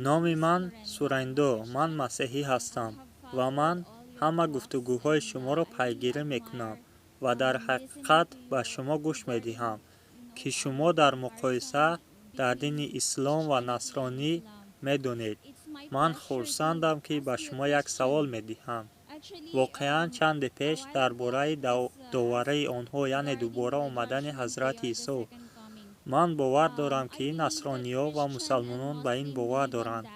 Номи ман Сурендо, ман масеҳӣ ҳастам ва ман ҳама гуфтугӯҳои шуморо пайгирӣ мекунам ва дар ҳақиқат ба шумо гӯш медиҳам, ки шумо дар муқоиса дар дини ислом ва насронӣ медонед. Ман хурсандам, ки ба шумо як савол медиҳам. Воқеан, чанде пеш дар бораи доварии онҳо, яъне дубора омадани ҳазрати Исо. Ман бовар дорам, ки насрониҳо ва мусалмонон ба ин бовар доранд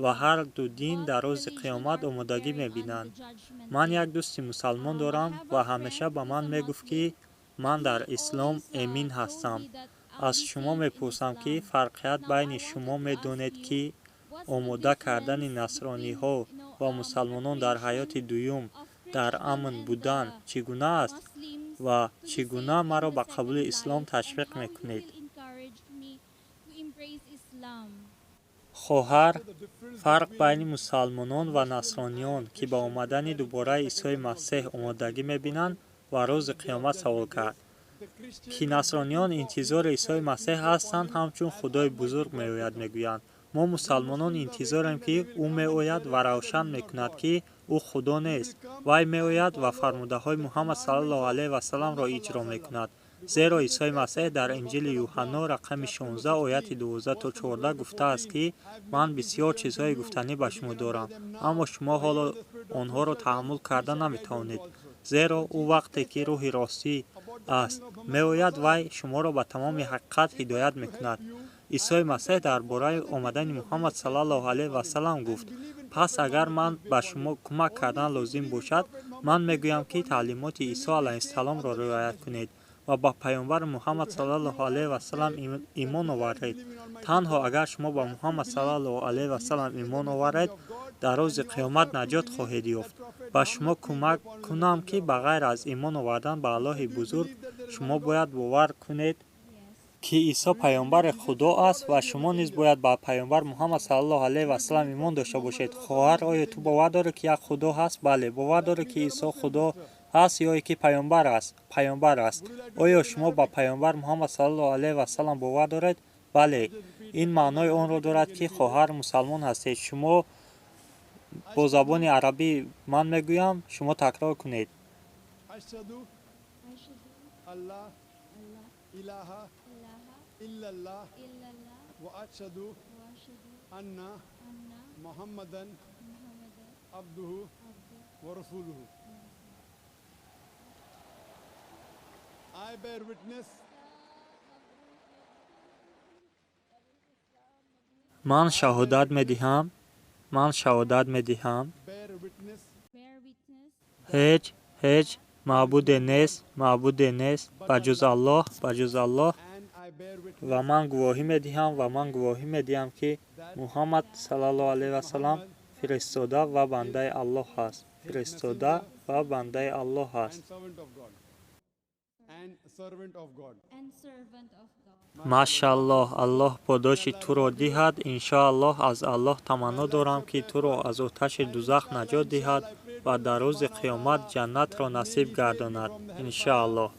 ва ҳар ду дин дар рӯзи қиёмат омодагӣ мебинанд. Ман як дӯсти мусалмон дорам ва ҳамеша ба ман мегуфт, ки ман дар ислом эмин ҳастам. Аз шумо мепурсам, ки фарқият байни шумо медонед, ки омода кардани насрониҳо ва мусалмонон дар ҳаёти дуюм дар амн будан чӣ гуна аст ва чӣ гуна маро ба қабули ислом ташвиқ мекунед? Хоҳар, фарқ байни мусалмонон ва насрониён, ки ба омадани дубораи Исои Масеҳ омодагӣ мебинанд ва рӯзи қиёмат савол кард, ки насрониён интизори Исои Масеҳ ҳастанд, ҳамчун Худои бузург меояд, мегӯянд. Мо мусалмонон интизорем, ки ӯ меояд ва равшан мекунад, ки ӯ Худо нест. Вай меояд ва фармудаҳои Муҳаммад саллаллоҳу алайҳи васалламро иҷро мекунад. Зеро Исои Масеҳ дар Инҷили Юҳанно рақами 16 ояти 12 то 14 гуфтааст, ки ман бисёр чизҳои гуфтанӣ ба шумо дорам, аммо шумо ҳоло онҳоро таҳаммул карда наметавонед. Зеро ӯ вақте ки рӯҳи ростӣ аст меояд, вай шуморо ба тамоми ҳақиқат ҳидоят мекунад. Исои Масеҳ дар бораи омадани Муҳаммад саллаллоҳу алайҳи васаллам гуфт: пас агар ман ба шумо кӯмак кардан лозим бошад, ман мегӯям, ки таълимоти Исо алайҳиссаломро риоят кунед ва ба паёмбар Муҳаммад саллаллоҳу алайҳи васаллам имон оваред. Танҳо агар шумо ба Муҳаммад саллаллоҳу алайҳи васаллам имон оваред, дар рӯзи қиёмат наҷот хоҳед ёфт. Ба шумо кӯмак кунам, ки ба ғайр аз имон овардан ба Аллоҳи бузург, шумо бояд бовар кунед, ки Исо паёмбари Худо аст ва шумо низ бояд ба паёмбар Муҳаммад саллаллоҳу алайҳи васаллам имон дошта бошед. Хоҳар, оё ту бовар дорӣ, ки як Худо ҳаст? Бале. Бовар дорӣ, ки Исо Худо ҳаст ё ки паёмбар аст? Паёмбар аст. Оё шумо ба паёмбар Муҳаммад саллаллоҳу алайҳи васаллам бовар доред? Бале. Ин маънои онро дорад, ки хоҳар мусалмон ҳастед. Шумо бо забони арабӣ ман мегӯям, шумо такрор кунед. Ман шаҳодат медиҳам, ман шаҳодат медиҳам, ҳеҷ маъбуде нест, маъбуде нест ба ҷуз Аллоҳ, ба ҷуз Аллоҳ, ва ман гувоҳӣ медиҳам, ва ман гувоҳӣ медиҳам, ки Муҳаммад саллаллоҳу алайҳи васаллам фиристода ва бандаи Аллоҳ аст, фиристода ва бандаи Аллоҳ аст. Машааллоҳ, Аллоҳ подоши туро диҳад. Иншоаллоҳ аз Аллоҳ таманно дорам, ки туро аз оташи дузах наҷот диҳад ва дар рӯзи қиёмат ҷаннатро насиб гардонад. Иншоаллоҳ.